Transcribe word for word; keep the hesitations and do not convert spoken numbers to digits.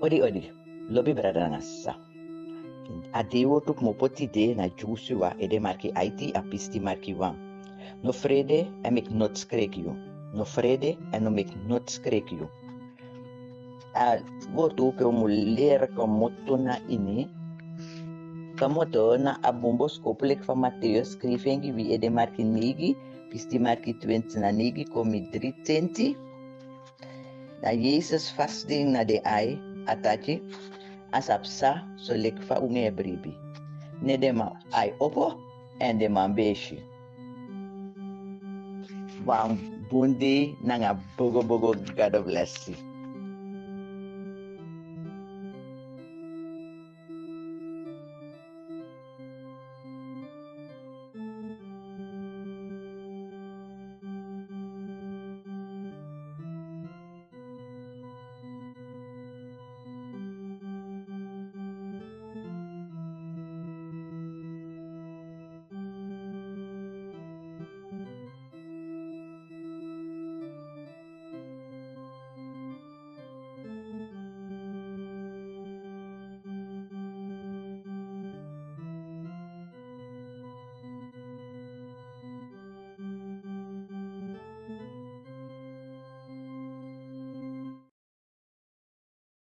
Odi, odi, lobi brada nanga sisa. A dei wortu kmopo tide na Joshua, ede marki aiti, a pisti marki wan. No frede, èn meki noti skreki yu. No frede, èn no meki noti skreki yu. A wortu pe un mu leri komoto na ini. Komoto na a bun boskopu leki fa Mateus skrifi en gi wi, ede marki neigi, pisti marki twenti na neigi, kon mi dri tenti. Na Yesus fasi den na den ai, a taki, a sa psa so leki fa un e bribi. Ne den man ai opo, èn den man ben e si. Wan bun dei nanga bogo bogo, God bless you.